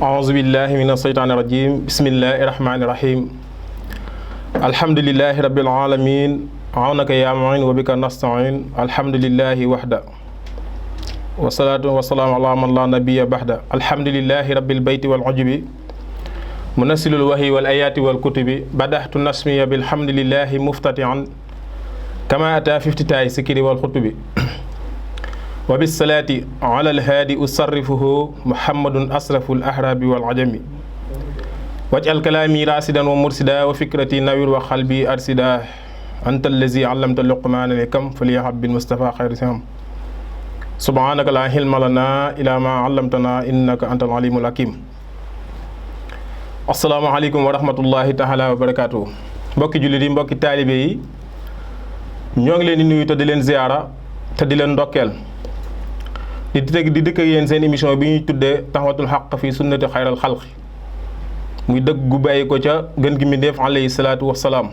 أعوذ بالله من الشيطان الرجيم بسم الله الرحمن الرحيم الحمد لله رب العالمين عونك يا معين وبك نستعين الحمد لله وحده والصلاة والسلام على من لا نبي بعده الحمد لله رب البيت والعجب منزل الوحي والآيات والكتب بدأت نسمي بالحمد لله مفتتحا كما أتى في افتتاح الذكر والخطب وبالصلاة على الهادي أصرفه محمد أسرف الأحراب والعجم واجعل كلامي راسدا ومرسدا وفكرتي نوير وقلبي أرسدا أنت الذي علمت لقمان الحكم فليحب بالمصطفى خير سهم سبحانك لا علم لنا إلا ما علمتنا إنك أنت العليم الحكيم السلام عليكم ورحمة الله تعالى وبركاته mbokki jullit yi mbokki taalibe yi ñoo ngi leen di nuyu te di leen ziyaara te di leen ndokkeel di dëkk ak yéen seen émission bi ñuy tuddee taxawatul xaq fi sunnati xayral xalqi muy dëgg gu bàyyi ko ca gën gi mbindéef alayhi salaatu wassalaam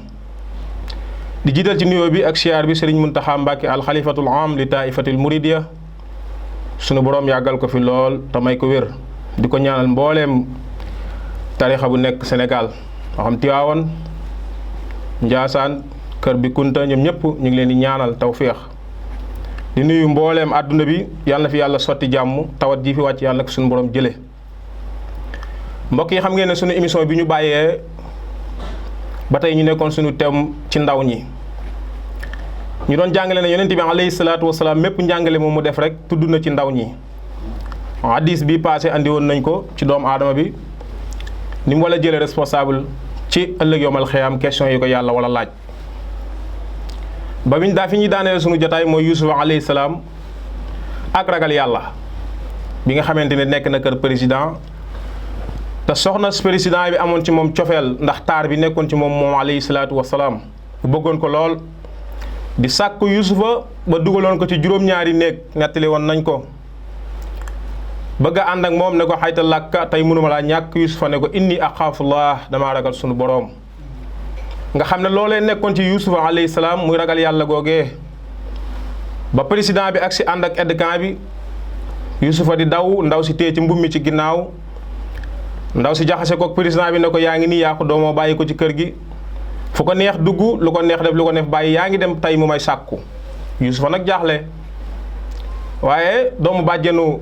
di jiital ci nuyoo bi ak siyaar bi Sëriñ Muntaxa Mbàkke alxalifatul am li taifatil muridiya sunu boroom yàggal ko fi lool te may ko wér di ko ñaanal mbooleem tarixa bu nekk Sénégal moo xam Tiwaawan Njaasaan Kër bi Kunta ñoom ñëpp ñu ngi leen di ñaanal tawféex di nuyu mbooleem àdduna bi yàlla na fi yàlla sotti jàmm tawat ji fi wàcc yàlla na ko suñu borom jële mbokk yi xam ngeen ne suñu émission bi ñu bàyyee ba tey ñu nekkoon suñu thème ci ndaw ñi ñu doon jàngale ne yonent bi alayhi salaatu wasalaam mépp njàngale moom mu def rek tudd na ci ndaw ñi hadis bi passé andi woon nañ ko ci doomu aadama bi ni mu wala jële responsable ci ëllëg yomal xiyaam question yi ko yàlla wala laaj ba biñ daa fi ñuy daaneel sunu jotaay mooy Yuusufa alayhi salaam ak ragal yàlla bi nga xamante ne nekk na kër président te soxna président bi amoon ci moom cofeel ndax taar bi nekkoon ci moom alayhi salaatu wasalaam bu bëggoon ko lool di sàkku Yuusufa ba dugaloon ko ci juróom-ñaari néeg nettali woon nañ ko bëgg a ànd ak moom ne ko xayta làkka tey mënuma laa ñàkk Yuusufa ne ko inni axaafullah damaa ragal sunu boroom nga xam ne loolee nekkoon ci Yuusufa alayhi salaam muy ragal yàlla googee ba président bi ak si ànd ak aide-camp bi Yuusufa di daw ndaw si téye ci mbubb mi ci ginnaaw ndaw si jaxase ko président bi ne ko yaa ngi nii yaa ko doomoo bàyyi ko ci kër gi fu ko neex dugg lu ko neex def lu ko neex bàyyi yaa ngi dem tey mu may sàkku Yuusufa nag jaaxle waaye doomu bàjjenu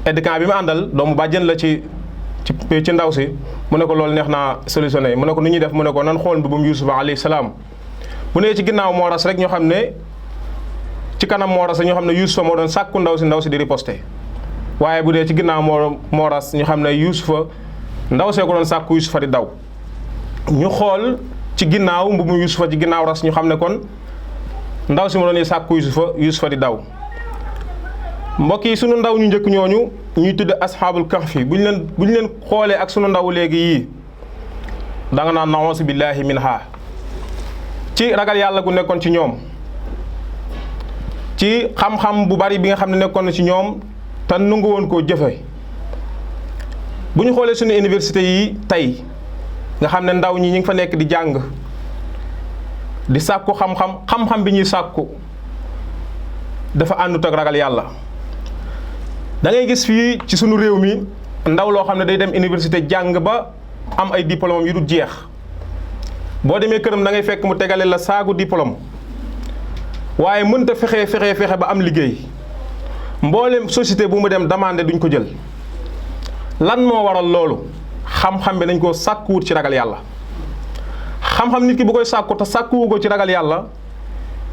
aide-camp bi mu àndal doomu bàjjen la ci ndaw si mu ne ko loolu neex naa solutionné mu ne ko nu ñuy def mu ne ko nan xool mbubbum Yuusufa alayhi salaam bu nee ci ginnaaw moo ras rek ñoo xam ne ci kanam moo ras ñoo xam ne Yuusufa moo doon sàkku ndaw si di riposté waaye bu dee ci ginnaaw moo ras ñu xam ne Yuusufa ndaw see ko doon sàkku Yuusufa di daw ñu xool ci ginnaaw mbubbum Yuusufa ci ginnaaw ras ñu xam ne kon ndaw si ma doon sàkku Yuusufa di daw mbokk yi sunu ndaw ñu njëkk ñooñu ñuy tudd asxaabul kahfi bu ñu leen xoolee ak sunu ndaw léegi yii da nga naan na'uuzu billaahi minha ci ragal yàlla gu nekkoon ci ñoom ci xam-xam bu bari bi nga xam ne nekkoon na ci ñoom te nangu woon koo jëfe bu ñu xoolee sunu université yi tey nga xam ne ndaw ñi ñu ngi fa nekk di jàng di sàkku xam-xam bi ñuy sàkku dafa àndut ak ragal yàlla da ngay gis fii ci sunu réew mi ndaw loo xam ne day dem université jàng ba am ay diplôme yu dul jeex boo demee këram da ngay fekk mu tegale la saagu diplôme waaye mënta fexe ba am liggéey mboolem société bu mu dem demandé duñ ko jël lan moo waral loolu xam-xam bi dañ koo sàkkuwut ci ragal yàlla xam-xam nit ki bu koy sàkku te sàkkuwu ko ci ragal yàlla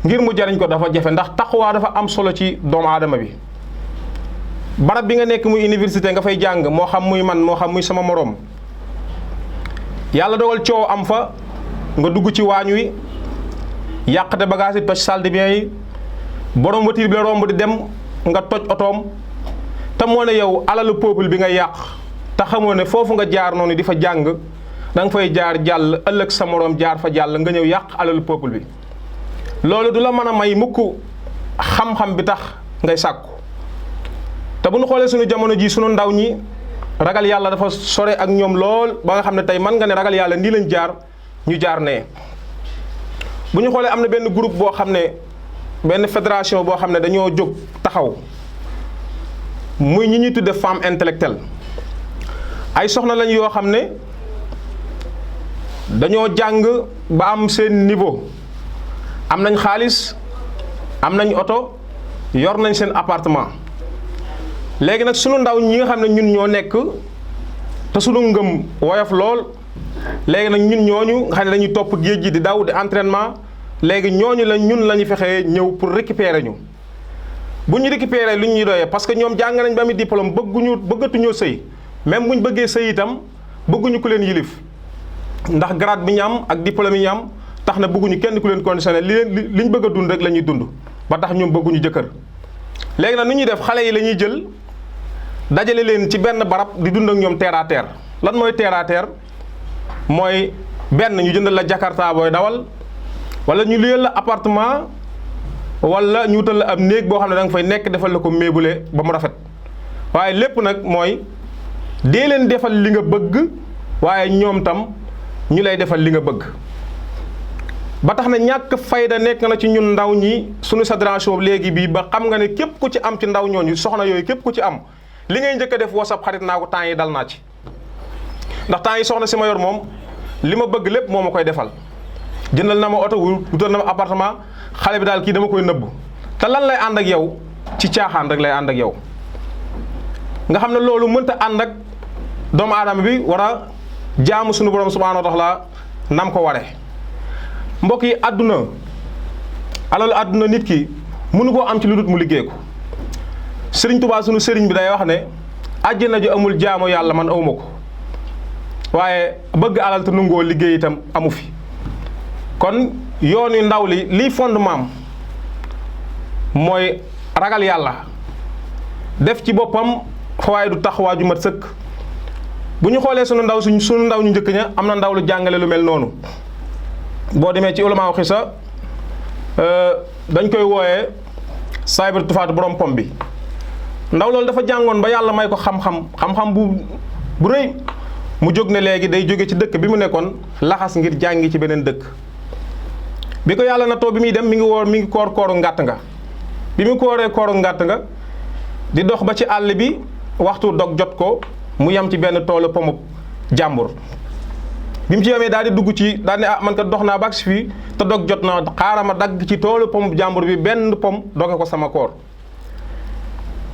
ngir mu jariñ ko dafa jafe ndax taqwa dafa am solo ci doomu aadama bi barab bi nga nekk muy université nga fay jàng moo xam muy man moo xam muy sama moroom yàlla dogal coow am fa nga dugg ci waañ wi yàqate bagage yi toj salle de bain yi borom voiture bi la romb di dem nga toj otoom te moo ne yow alalu peuple bi nga yàq te xamoo ne foofu nga jaar noonu di fa jàng da nga fay jaar jàll ëllëg sa moroom jaar fa jàll nga ñëw yàq alalu peuple bi loolu du la mën a may mukk xam-xam bi tax ngay sàkku te bu ñu xoolee suñu jamono ji suñu ndaw ñi ragal yàlla dafa sore ak ñoom lool ba nga xam ne tey mën nga ne ragal yàlla nii lañ jaar ñu jaar nee bu ñu xoolee am na benn groupe boo xam ne benn fédération boo xam ne dañoo jóg taxaw muy ñi ñuy tudde femme intellectuelle ay soxna lañ yoo xam ne dañoo jàng ba am seen niveau am nañ xaalis am nañ oto yor nañ seen appartement léegi nag sunu ndaw ñi nga xam ne ñun ñoo nekk te sunu ngëm woyof lool léegi nag ñun ñooñu nga xam ne dañuy topp géej gi di daw di entraînement léegi ñooñu la ñun la ñu fexee ñëw pour récupérer ñu bu ñu récupérer lu ñuy doyee parce que ñoom jàng nañ ba am diplôme bëggatuñoo sëy même bu ñu bëggee sëy itam bëgguñu ku leen yilif ndax grade bi ñu am ak diplôme yi ñu am tax na bëgguñu kenn ku leen conditionné li ñu bëgg a dund rek la ñuy dund ba tax ñoom bëgguñu jëkkër léegi nag nu ñuy def xale yi la ñuy jël dajale leen ci benn barab di dund ak ñoom terre à terre lan mooy terre à terre mooy benn ñu jëndal la Jakarta booy dawal wala ñu luyal la appartement wala ñu wutal la ab néeg boo xam ne da nga fay nekk defal la ko meublé ba mu rafet waaye lépp nag mooy dee leen defal li nga bëgg waaye ñoom tam ñu lay defal li nga bëgg ba tax na ñàkk fayda nekk na ci ñun ndaw ñi suñu fédération léegi bii ba xam nga ne képp ku ci am ci ndaw ñooñu soxna yooyu képp ku ci am li ngay njëkk a def WhatsApp xarit naa ko temps yi dal naa ci ndax temps yi soxna si ma yor moom li ma bëgg lépp moo ma koy defal jëndal na ma oto wutal na ma appartement xale bi daal kii dama koy nëbb te lan lay ànd ak yow ci caaxaan rek lay ànd ak yow nga xam ne loolu mënta ànd ak doomu aadama bi war a jaamu sunu borom subhaanahu wa taala nam ko waree mbokk yi àdduna alalu àdduna nit ki mënu koo am ci lu dul mu liggéey ko sëriñ Tuubaa sunu sëriñ bi day wax ne àjjana ju amul jaamu yàlla man awma ko waaye bëgg alal te nungoo liggéey itam amu fi kon yoon yu ndaw liy fondement mooy ragal yàlla def ci boppam waaye du tax waa ju mat sëkk bu ñu xoolee sunu ndaw ñu njëkk ña am na ndaw lu jàngale lu mel noonu boo demee ci ulama xisa dañ koy wooyee Saybir Tufaat borom pom bi ndaw loolu dafa jàngoon ba yàlla may ko xam-xam bu rëy mu jóg ne léegi day jóge ci dëkk bi mu nekkoon laxas ngir jàngi ci beneen dëkk bi ko yàlla na too bi muy dem mi ngi koor kooru ngàtt nga bi mu kooree kooru ngàtt nga di dox ba ci àll bi waxtu dog jot ko mu yam ci benn toolu pomub jàmbur bi mu ci yamee daal di dugg ci daal ne man kat dox naa ba agsi fii te dog jot na xaaral ma dagg ci toolu pomub jàmbur bi benn pom doge ko sama koor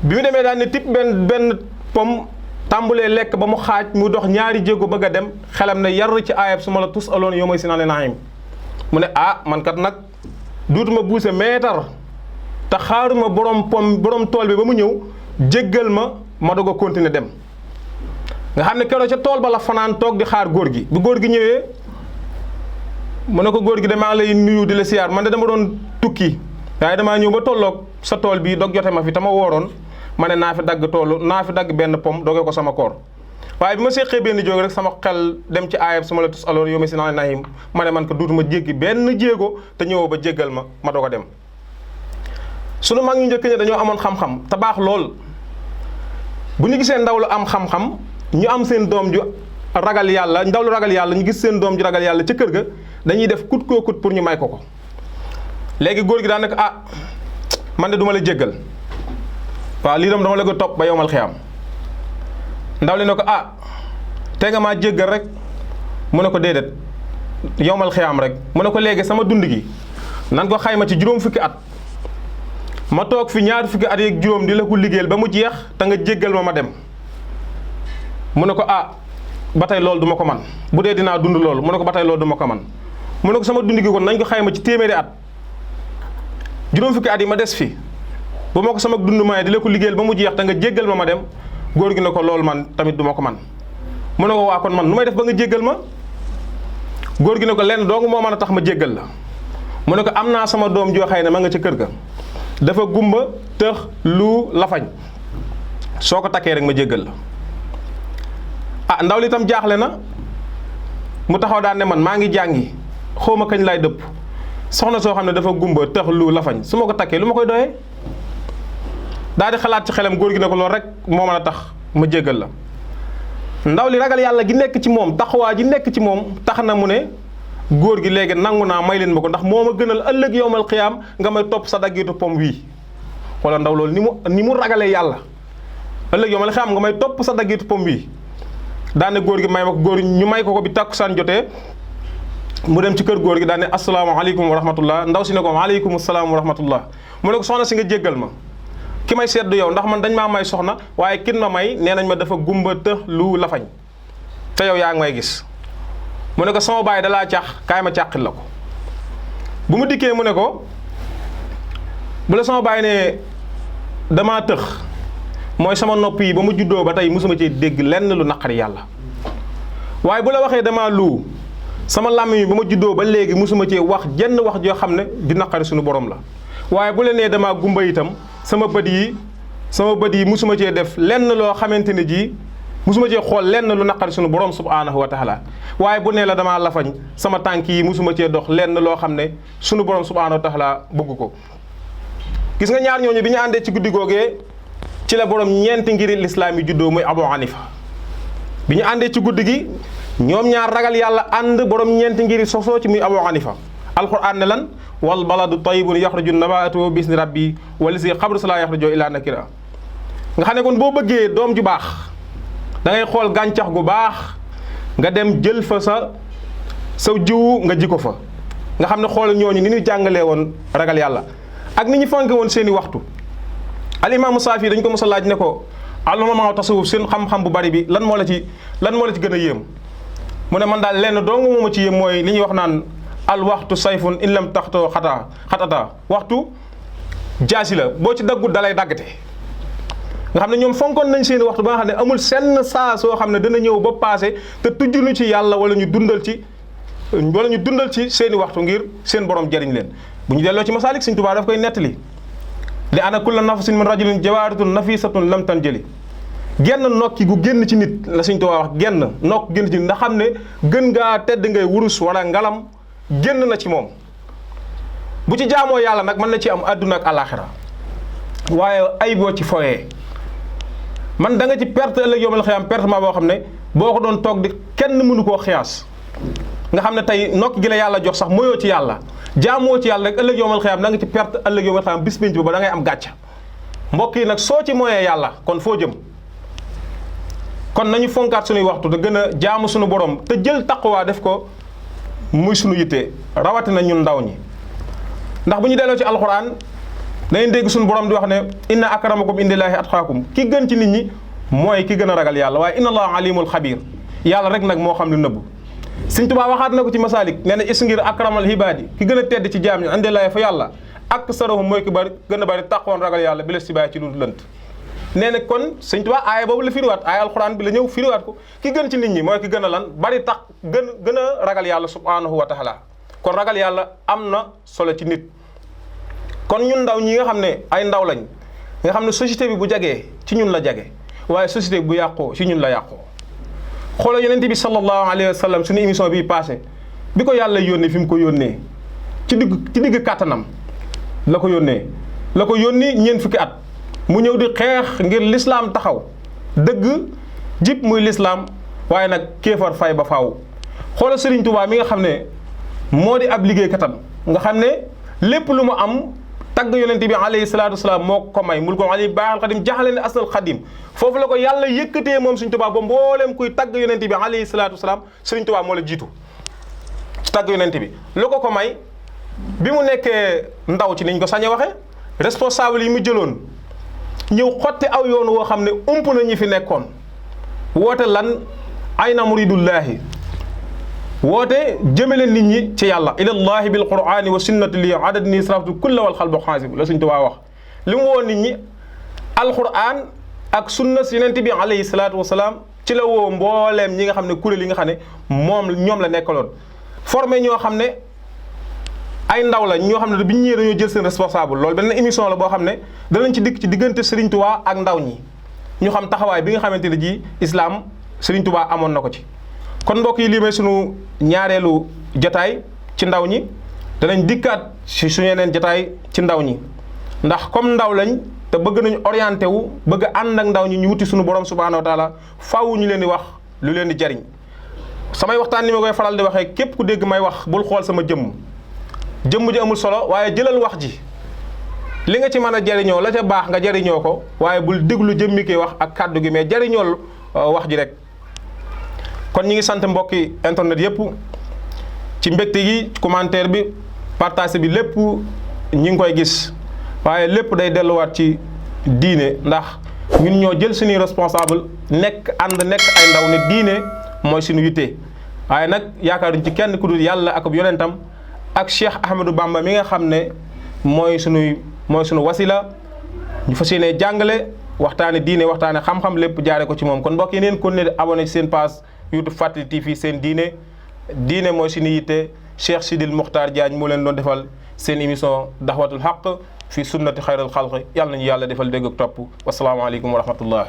bi mu demee daal ne tip benn pom tàmbulee lekk ba mu xaaj mu dox ñaari jéego bëgg a dem xelam ne yar ci aayab su ma la tus aloon yow mooy si naa naim mu ne man kat nag duutuma buuse meetar te xaaruma borom tool bi ba mu ñëw jéggal ma doog a continuer dem nga xam ne keroog ca tool ba la fanaan toog di xaar góor gi bi góor gi ñëwee mu ne ko góor gi de maa lay nuyu di la siyaar man de dama doon tukki waaye damaa ñëw ba tolloog sa tool bi dog jote ma fi te ma wooroon ma ne naa fi dagg benn pom doge ko sama koor waaye bi ma séqee benn jóg rek sama xel dem ci aayab su ma la tus aloon yow mi si naa nahim ma ne man ko duutuma jéggi benn jéego te ñëwoo ba jéggal ma doog a dem sunu mag ñu njëkk ñi dañoo amoon xam-xam te baax lool bu ñu gisee ndaw lu am xam-xam ñu am seen doom ju ragal yàlla ndaw lu ragal yàlla ñu gis seen doom ju ragal yàlla ca kër ga dañuy def kut koo kut pour ñu may ko léegi góor gi daan nekk man de duma la jéggal waaw lii dama la ko topp ba yowmal xiyaam ndaw li ne ko te nga maa jéggal rek mu ne ko déedéet yowmal xiyaam rek mu ne ko léegi sama dund gi nan ko xayma ci juróom fukki at ma toog fi ñaar fukki at yeeg juróom di la ko liggéeyal ba mu jeex te nga jéggal ma dem mu ne ko ba tey loolu du ma ko man bu dee dinaa dund loolu mu ne ko ba tey loolu du ma ko man mu ne ko sama dund gi kon nañ ko xayma ci téeméeri at juróom fukki at yi ma des fi bu ma ko sama dund maye di la ko liggéeyal ba mu jeex te nga jéggal ma dem góor gi ne ko loolu man tamit du ma ko man mu ne ko waa kon man nu may def ba nga jéggal ma góor gi ne ko lenn dong moo mën a tax ma jéggal la mu ne ko am naa sama doom joo xëy ne ma nga ca kër ga dafa gumba tëx lu lafañ soo ko takkee rek ma jéggal la ndaw li tam jaaxle na mu taxaw daan ne man maa ngi jàngi xawma kañ laay dëpp soxna soo xam ne dafa gumba tëx lu lafañ su ma ko takkee lu ma koy doyee daal di xalaat ci xelam góor gi ne ko loolu rek moo mën a tax ma jéggal la ndaw li ragal yàlla gi nekk ci moom taxawaa ji nekk ci moom tax na mu ne góor gi léegi nangu naa may leen ma ko ndax moo ma gënal ëllëg yowmal xiyaam nga may topp sa daggitu pom wii wala ndaw loolu ni mu ragalee yàlla ëllëg yowmal xiyaam nga may topp sa daggitu pom wii daane góor gi may ma ko góor ñu may ko bi tàkkusaan jotee mu dem ci kër góor gi daane asalaamaaleykum wa rahmatullah ndaw si ne ko waaleykum salaam wa rahmatullah mu ne ko soxna si nga jéggal ma ki may seddu yow ndax man dañ maa may soxna waaye kin ma may nee nañ ma dafa gumba të lu lafañ te yow yaa ngi may gis mu ne ko sama baay dalaa càq kaay ma càqil la ko bu mu dikkee mu ne ko bu la sama baay ne damaa tëx mooy sama nopp yi ba mu juddoo ba tey mosuma cee dégg lenn lu naqari yàlla waaye bu la waxee damaa lu sama làmmiñ yi ba ma juddoo ba léegi mosuma cee wax jenn wax joo xam ne di naqari suñu borom la waaye bu la nee damaa gumba itam sama bët yi mosuma cee def lenn loo xamante ne ji mosuma cee xool lenn lu naqari suñu borom subhaanahu wa taala waaye bu nee la damaa lafañ sama tànk yi mosuma cee dox lenn loo xam ne suñu borom subhaanahu wa taala bëgg ko gis nga ñaar ñooñu bi ñu àndee ci guddi googee ci la borom ñeenti ngiri lislaam yi juddoo muy Abu Hanifa bi ñu àndee ci guddi gi ñoom ñaar ragal yàlla ànd borom ñeenti ngiri sosoo ci muy Abu Hanifa alquran ne lan wal baladu tayyibun yaxruju nabaatuhu bi isni rabbi walazi xabru salaa yaxruju ila nakira nga xam ne kon boo bëggee doom ju baax da ngay xool gàncax gu baax nga dem jël fa sa jiwu nga ji ko fa nga xam ne xool ñooñu ni ñu jàngalee woon ragal yàlla ak ni ñu fonke woon seeni waxtu al imaamu Saafi dañ ko mos a laaj ne ko alulamaa tasawuf seen xam-xam bu bari bi lan moo la ci gën a yéem mu ne man daal lenn dong moo ma ci yéem mooy li ñuy wax naan al waxtu sayfun in lam taxtoo xatata waxtu jaasi la boo ci daggut dalay daggate nga xam ne ñoom fonkoon nañ seeni waxtu ba nga xam ne amul senn saa soo xam ne dana ñëw ba passé te tujjunu ci yàlla wala ñu dundal ci seeni waxtu ngir seen borom jëriñ leen bu ñu delloo ci masaalik Sëñ Tuubaa daf koy nettali li ana kulla nafsin min rajulin jawaaratun nafisatun lam tanjali genn nokki gu génn ci nit la Sëñ Tuubaa wax genn nokk génn ci nit nga xam ne gën ngaa tedd ngay wurus wala ngalam génn na ci moom bu ci jaamoo yàlla nag mën na ci am àdduna ak alaaxira waaye ay boo ci foyee man da nga ci perte ëllëg yawmal xiyaam pertement boo xam ne boo ko doon toog di kenn mënu koo xiyaas nga xam ne tey nokk gi la yàlla jox sax moyoo ci yàlla jaamoo ci yàlla rek ëllëg yawmal xiyaam da nga ci perte ëllëg yawmal xiyaam bis pénc ba da ngay am gàcca mbokk yi nag soo ci moyee yàlla kon foo jëm kon nañu fonkaat suñuy waxtu te gën a jaamu suñu borom te jël taqwa def ko muy suñu yitte rawatina ñun ndaw ñi ndax bu ñu delloo ci alxuraan dañuy dégg suñu borom di wax ne inna akramakum indillaahi atqaakum ki gën ci nit ñi mooy ki gën a ragal yàlla waaye inna allaha alimul xabir yàlla rek nag moo xam lu nëbb Sëñ Tuubaa waxaat na ko ci masaalik nee na is ngir akramal hibaadi ki gën a tedd ci jaam ñi indillaahi fa yàlla ak sarahum mooy ki bari gën a bari taqwoon ragal yàlla bi la si bàyyi ci lu lënt nee na kon Sëñ Tuubaa aaya boobu la firiwaat aaya alxuraan bi la ñëw firiwaat ko ki gën ci nit ñi mooy ki gën a lan bari tax gën a ragal yàlla subhanahu wa taala kon ragal yàlla am na solo ci nit kon ñun ndaw ñi nga xam ne ay ndaw lañ nga xam ne société bi bu jagee ci ñun la jage waaye société bi bu yàqoo ci ñun la yàqoo xoolal yonent bi sallallahu alayhi wa sallam suñu émission bii passé bi ko yàlla yónnee fi mu ko yónnee ci digg kàttanam la ko yónni ñeent fukki at mu ñëw di xeex ngir lislaam taxaw dëgg jib muy lislaam waaye nag kéefar fay ba faaw xoolal Sëriñ Tuubaa mi nga xam ne moo di ab liggéeykatam nga xam ne lépp lu mu am tagg yonent bi alayhi salaatu wasalaam moo ko may mul ko ali baaxal xadim jaxale ne asal xadim foofu la ko yàlla yëkkatee moom Sëriñ Tuubaa ba mbooleem kuy tagg yonent bi alayhi salaatu wasalaam Sëriñ Tuubaa moo la jiitu ci tagg yonent bi lu ko may bi mu nekkee ndaw ci niñ ko sañe waxe responsable yi mu jëloon ñëw xotti aw yoon woo xam ne ump na ñi fi nekkoon woote lan ayna muridullaahi woote jëmale nit ñi ci yàlla ilallahi bil qur'ani wa sunnati li adad ni saraftu kulla wal xalbu xaasib la Sëñ Tuubaa wax li mu woo nit ñi alquran ak sunna si yonent bi alayhi salaatu wasalaam ci la woo mbooleem ñi nga xam ne kuréel yi nga xam ne ñoom la nekkaloon formé ñoo xam ne ay ndaw la ñoo xam ne bi ñu ñëwee dañoo jël seen responsable loolu benn émission la boo xam ne danañ ci dikk ci diggante Serigne Touba ak ndaw ñi ñu xam taxawaay bi nga xamante ne ji islam Serigne Touba amoon na ko ci. kon mbokk yi lii may sunu ñaareelu jotaay ci ndaw ñi danañ dikkaat si suñu yeneen jotaay ci ndaw ñi ndax comme ndaw lañ te bëgg nañu orienté wu bëgg ànd ak ndaw ñi ñu wuti suñu borom subhaanahu wa taala faaw ñu leen di wax lu leen di jariñ samay waxtaan ni ma koy faral di waxee képp ku dégg may wax bul xool sama jëmm ji amul solo waaye jëlal wax ji li nga ci mën a jariñoo la ca baax nga jariñoo ko waaye bul déglu jëmmi koy wax ak kàddu gi mais jariñool wax ji rek. kon ñi ngi sant mbokki internet yëpp ci mbégte gi commentaire bi partage bi lépp ñi ngi koy gis waaye lépp day delluwaat ci diine ndax ñun ñoo jël suñuy responsable nekk ay ndaw ne diine mooy suñu yitte waaye nag yaakaaruñ ci kenn ku dul yàlla ak yonentam ak Cheikh Ahmadou Bamba mi nga xam ne mooy sunu wasila ñu fas yéene jàngale waxtaane diine waxtaane xam-xam lépp jaare ko ci moom kon mbokk yi neen kon ne abonné ci seen page YouTube Fàttali TV seen diine mooy suñu yitte Cheikh Sidil Mokhtar Diagne moo leen doon defal seen émission daxwatul xaq fi sunnati xayral xalqi yàlla nañu yàlla defal dégg ak topp wasalaamaaleykum wa rahmatullah